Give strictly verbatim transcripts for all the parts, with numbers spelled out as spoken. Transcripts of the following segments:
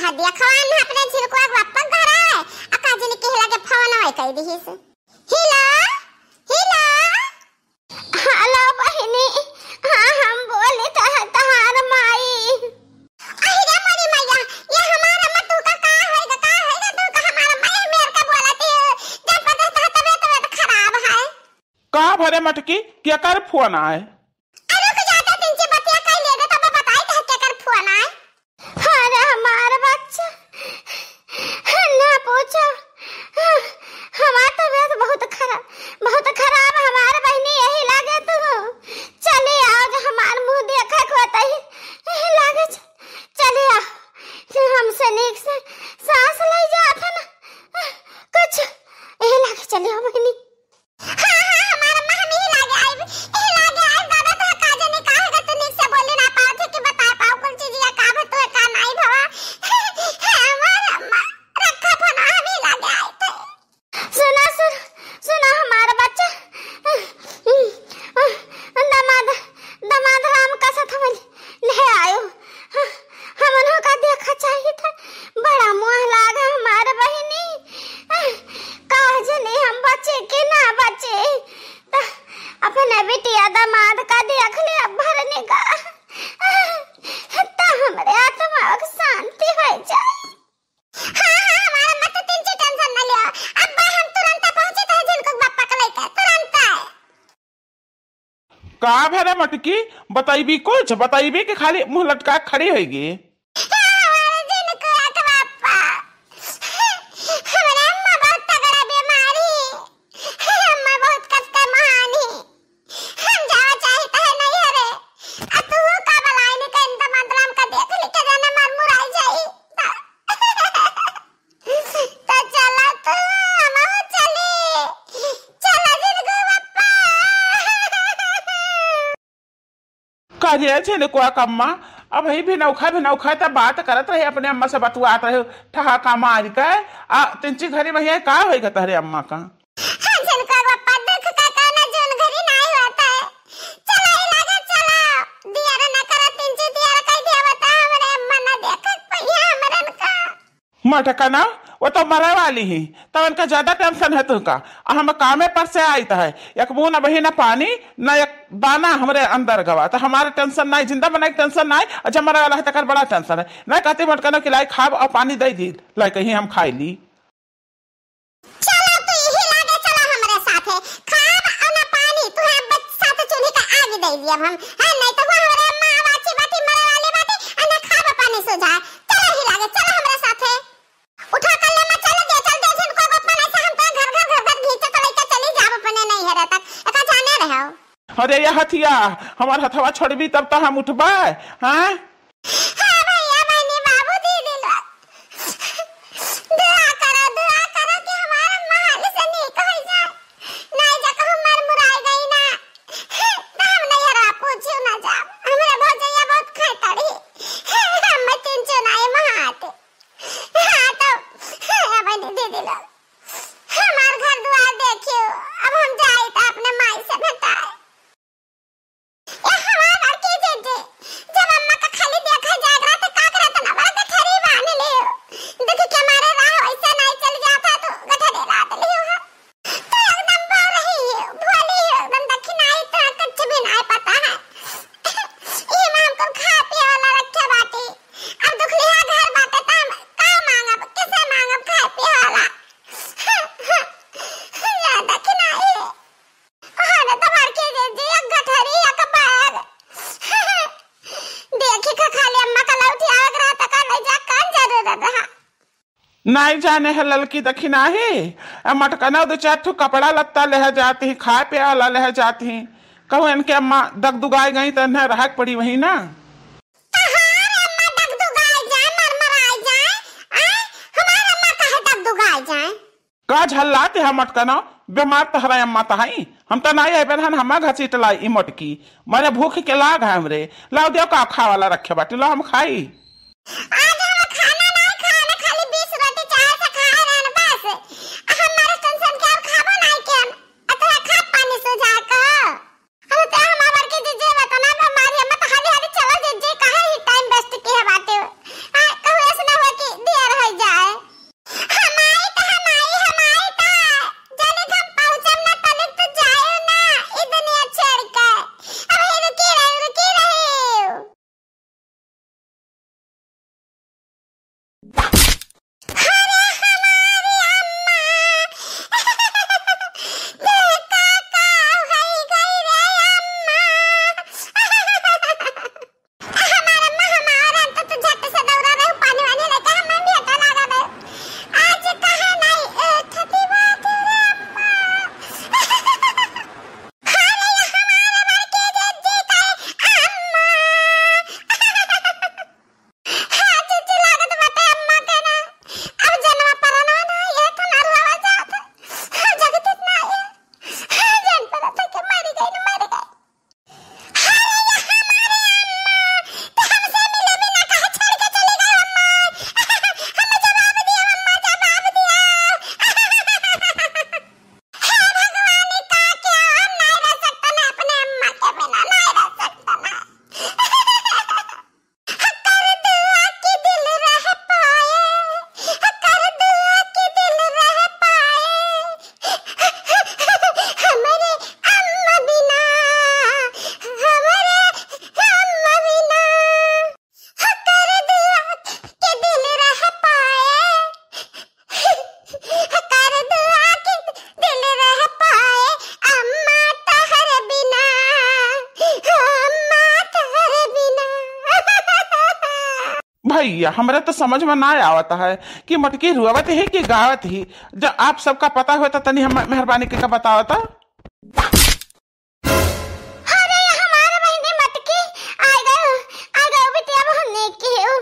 हाँ, देखवा न अपने झिनकुआ के बापा घर आए, आ का जनी केहला के फोन आए कह दिहिस। हेलो, हेलो। हेलो बहिनी, हाँ हम बोली त तहार माई। अहि रे मोरी मैया, ये हमार अम्मा तू का, का होइगा, का होइगा तू का हमार अम्मा ये मेर का बोलत है, जब पता था तबीयत, तबीयत खराब है। का भरे मटकी, केकर फोन आए? अरे रुक जाता, तिनची बतिया कह लेगा तब बताई था केकर फोन आए। अरे हमार बच्चा, ना पूछो, हमार तबीयत बहुत खराब, बहुत खराब हमार बहिनी, यही लागे तू चली आओ, जो हमार मुँह देखे को तही, यही लागे च-, चली आओ, फिर हमसे नीक से सांस ले जा अपन, कुछ यही लागे चली आओ बहिनी। हाँ, हाँ, हमार अम्मा, हम यही लागे आइब, यही लागे आइब। दादा, तोहे का जाने का होगा, तू नीक से बोले ना पावत है कि बता पाओ कुल चीजिया का भा तोहे का नाई भवा। हमार अम्मा, रखा फोन, हम यही लागे आइब। सुना, सुन, सुना हमार बच्चा, दमाद, दमाद राम का साथ हम ले आयो। हमनों का देखा चाहिए था, बड़ा मुँह लागा हमार बहिनी। का जने हम बचे कि ना बचे, त अपने बिटिया दामाद का देख ले अब भर निगाह, त हमरे आत्मा के शांति हो जाए। हाँ, हाँ, हमार अम्मा तो तिनची tension न लियो, अब हम तुरंत पहुँचे तो झिनकुआ के बापा के लेके, तुरंत। का भरे मटकी, बतइबी कुछ? बतइबी कि खाली मुँह लटका के खड़ी होइगी? हे हमारे झिनकुआ के बापा, हमरे अम्मा बहुत तगड़ा बीमारी, अम्मा बहुत कष्ट महान ही। हम जावा चाहित है नैहरे, आ तू का बलाइन के इंतजाम का देख ली के जाने मर मुराई जाई। तो चला तू, हमहू चली। चला झिनकू बप्पा। का रे झिनकुआ कम्मा, अबही भिनौखा, भिनौखा त बात करत रहे, अपने अम्मा से बतुआत रहे, ठहाका मार के। आ तिनची घरी में हियाँ का होइगा तहरे अम्मा का? हाँ, झिनकुआ बप्पा, दुख का कहना जौन घरी नाई होत है। चला, ई लागे, चला। दियर ना करा, तिनची दियर कह दिया बता, हमरे अम्मा ना देख पइहा हमरन का। मटकना, वो तो मरे वाली ही, तो उनका ज्यादा tension है तुमका। आ हम कामे पर से आइत है, एक बूंद अबही ना पानी, ना एक दाना हमरे अंदर गवा, तो हमारे tension नाई, जिंदा बनाई के tension नाई, और जब मरे वाला है तकर बड़ा tension है। ना कहती मटकना कि लाई खाब और पानी दे दी, लाई कहीं हम खाई ली। चला तू यही लागे, चला हमरे साथे। खाब अउर ना पानी, तुहे बच साथ चूल्ही का आग दे दियब हम। हाँ, नहीं तो वो हमरे अम्मा बाची बाटी मरे वाली बाटी, अउर ना खाब पानी सुझाए। चला यही लागे, चला हमरे साथे। उठा कर ले, मैं चल दे, चल दे, झिनकुआ बप्पा, नहीं से हम तो घर, घर, घर, घर घींचे तो लेके चली जाब अपने नैहरे तक। एका जाने रहो। अरे या हथिया, हमार हथवा छोड़बी तब तो हम उठबे, हाँ? हाँ भैया, बहनी, बाबू, दीदी लोग, दुआ करो, दुआ करो कि हमार अम्मा हाली से नीक होइ जाए। नाई जा कहूँ मर मुराई गई ना, तो हम नैहरा पूछू ना जाब। हमरे भौजैया बहुत खाए ताड़ी, हम तिनचू नाई महाते। हाँ तो, हाँ बहनी, दीदी लोग, हमार घर दुआर देखियो, अब हम जाई तो अपने माई से भेटाए। ए हमार बड़की जीजी, जब अम्मा का खाली देखा जात रहा तो का करत ना बड़ा गठरी बांध लियो। दुख के मारे राह वैसे नहीं चल जाता तो गठरी लाद लियो है। तो एकदम बौर रही है, भोली है, एकदम दखिनाई तो कुछ भी नहीं पता है। ये माँ हमको खा पिए वाला रखे बाटी। अब दुख लिहा घर बाटे तो हम का मांगब, किसे मांगब खाए पिए वाला? या दखिनाई है। अरे, तुम्हार के दे दी एक गठरी, एक बैग। देखी के खाली अम्मा का लौटी आवे के रहा, त का ले जा, कौन जरूरत रहा? नाई जाने है ललकी दखिनाही, आ मटकना दो चार ठो कपड़ा लत्ता ले जाती ही, खाए पिए वाला ले जाती ही। कहूँ इनके अम्मा दगदुगाई गई त इन्हें रहा के पड़ी वही ना। तहार अम्मा दगदुगाई जाए, मरमराई जाए, आय, हमार अम्मा काहे दगदुगाई जाए? का झल्लाते है मटकना, बीमार तहरा अम्मा तहाई, हम त नाई आइबे रहन, हम्मा घसीट लाई ई मोटकी, मरे भूख के लाग है हमरे, लाओ देव का खाए वाला रखे बाटी, लो हम खाई। आज हम खाना नाई खाए, खाली बीस रोटी चाय से खाए रहन बस, हम मारे tension के और खाबो नाई के हम, अतरा खा पानी सुझा का। अरे ते हमार बड़की जीजी बतना बा मारी, हम त हाली हाली चला जीजी, काहे ही time waste किहे बाटे। आ, कहूँ ऐसे ना हो कि भैया, हमरा तो समझ में ना आवत है कि मटकी रोवत ही कि गावत ही। जब आप सबका पता होता, तनी हम मेहरबानी के का बतावता। अरे, हमार बहिनी मटकी, आ गयो, आ गयो बिटिया, बहुत नेक की हो।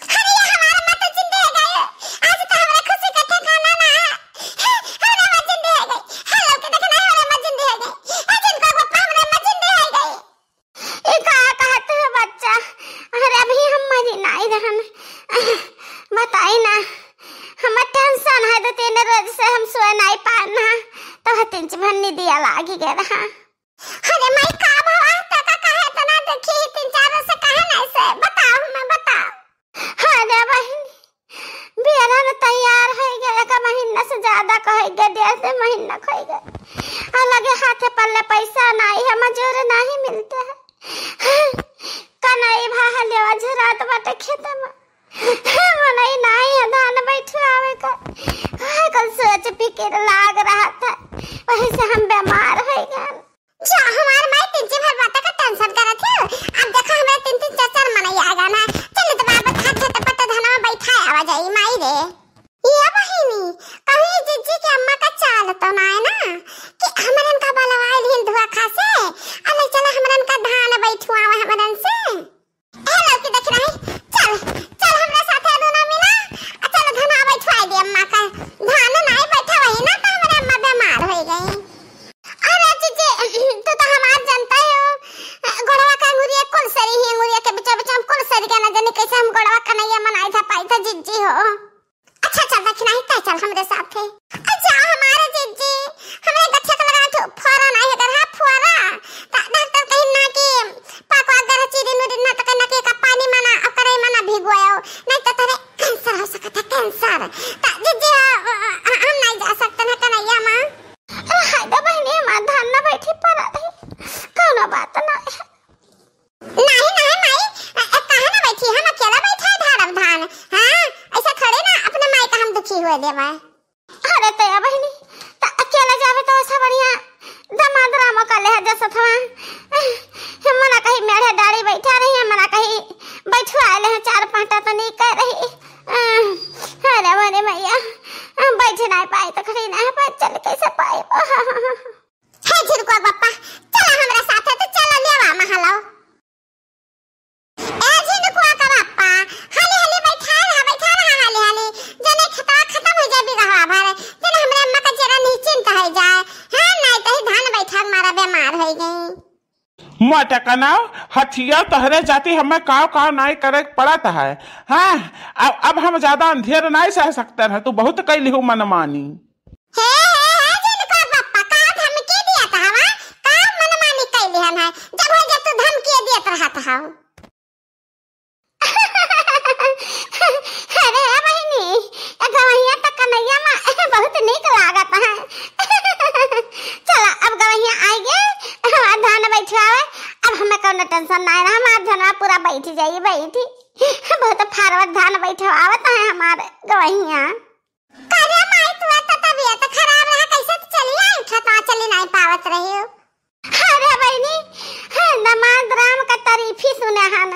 अरे, ये हमार माता जिंदे है गयो, आज तो हमरा खुशी का ठिकाना ना है। हमरा माँ जिंदे है गई, हेलो के देखना है, हमरा माँ जिंदे है गई, ए जिनको पापा, हमरा माँ जिंदे है गई। ई का कहत है बच्चा? अरे, अभी हम मरी नाई रहन। बताई ना, हमर टेंशन है, दो तीन रोज से हम सोए नाई पान ना, तो तीन चार भन्नी दिया लागी गए रहा। अरे माई, का भवा? तो का कहे इतना देखी, तीन चार रोज से कहे नाई से? बताओ, मैं बताओ। अरे बहिनी, बियाह में तैयार है गए, एक महीना से ज्यादा कहे गए, डेढ़ दो महीना कहे गए। और लगे हाथे पल्ले पैसा नाई है, मजूर नहीं मिलते हैं। कनई भा हलेवा झुरात बाटे खेत में। मनई नाई है धान बैठवावे का। हाय, कुल सोच फिकिर लाग रहा था, वही से हम बीमार हो गए। जा, हमार माई तिनची भर बात का टेंशन करत हो। अब देखा, हमरा तीन तीन चार चार मनई आ गए ना। चल तो बाबा, हाथ झटपट धनवा बैठा आवा जाई माई रे। ये बहिनी, कहीं जिज्जी के अम्मा का चाल तो ना है ना कि हमरन का बलवाई लिहिन धुआ खा से, अले चला हमरन का धान बैठवावा हमरन से। हेलो की देख रही, चल, चल हमरा साथे दोनों मिला, आ चल धना बैठवाई दे अम्मा का। धान नाई बैठा वही ना तो हमरे अम्मा बीमार हो गई। अरे जीजी, तू तो हमार जनता हो, गोड़वा का अंगुरिया कुल सरी ही, अंगुरिया के बिचा बिचा हम कुल सरी के ना जाने कैसे हम गोड़वा कनैया मनाई था पाई था जीजी हो। अच्छा चल, देखी नाही तय चल हमरे साथे। अच्छा हमारे जीजी, हमरे गठिया के लगा ठो फुआरा नाही है, गरहा फुआरा। त डॉक्टर कहिन ना कि पाकवा गर चिरी नुरी ना त कहना कि का पानी मना, अब करे मना भिगवायो, नहीं तो तोरे कैंसर हो सकत है, कैंसर। त जीजी, अ, अ, अ, हम नहीं जा सकते ना कन्हैया माँ। अरे हाय दा बहिनी, हमार धान ना बैठी पड़ा रही, कौनो बात ना है। नाही, नाही माई, अ, अ, काहे ना बैठी? हम अकेला बैठा है धारब धान। हाँ, ऐसा थोड़े ना अपने माई का हम दुखी हुए देवा। अरे तया बहिनी, त अकेला जावे तो ऐसा बढ़िया दामाद रामो का लेहा जसत हवा। मना कहीं मेढ़े डाड़ी बैठा रही है, मना कहीं बैठवा ले हैं, चार पांटा तो नहीं कर रही। अरे मरे मैया, बैठ ना पाए तो खड़ी ना पाए, चल कैसे पाए? हे झिरकुआ पप्पा, चला हमरा साथे, तो चला लेवा महलो। ए झिरकुआ का पप्पा, हाली हाली बैठा रहा, बैठा रहा हाली हाली, जने खेतवा खत्म हो जाए बिगहवा भर, जने हमरे अम्मा का जरा निश्चिंत हो जाए। हाँ, नहीं तो ही धान बैठा मारा बीमार हो गई। मटकना, हथिया तोहरे जाती हमें काव काव नाई करे के पड़त है। हाँ, अब, अब हम ज्यादा अंधेर नाई सह सकते हैं, तू बहुत कैली हो मनमानी। हे, हे, हे, जिनको पप्पा, का धमकी दिया था हवा? का मनमानी कैली हन है? जब हो जब तू धमकी दियत रहत हव। अरे ए बहिनी, ए गवैया त कन्हैया माँ बहुत नीक लागत है। चला, अब गवैया आइगे, हमार धान बैठवावे, अब हमें कौनो टेंशन ना है, हमार धनवा पूरा बैठ जाई, बैठी। बहुत फारवत धान बैठवावत है हमार गवैया। का रे माई, तू तो तबीयत खराब रहा, कैसे तू चली आई, उठा तो चली नहीं पावत रही हो। अरे बहिनी, हाँ, दामाद राम का तारीफ ही सुने हन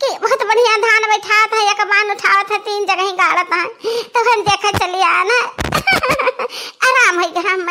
कि बहुत बढ़िया धान बैठात है, एक बान उठावत है, तीन जगह ही गाड़त है, तो हम देखे चली आए ना। आराम है कि हम